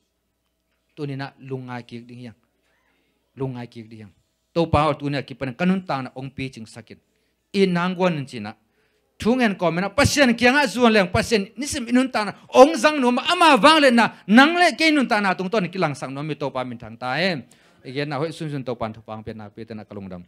Tuninah lungngai kik ding hiang. Lungngai kik ding hiang. Topa aw, tuni a kipanin ka nuntakna hong picingsak in. I nangguan in cinah, thungen kawm inah Pasian kiangah zuan leng Pasian nisim i nuntakna hong zang nuam a, ama vangliatna nang le kei nuntakna tungtawn kilangsak nuam hi. Topa minthang ta hen. I genna hoih sunsun Topa in thupha hong pia nakpi-in ah ka lungdam.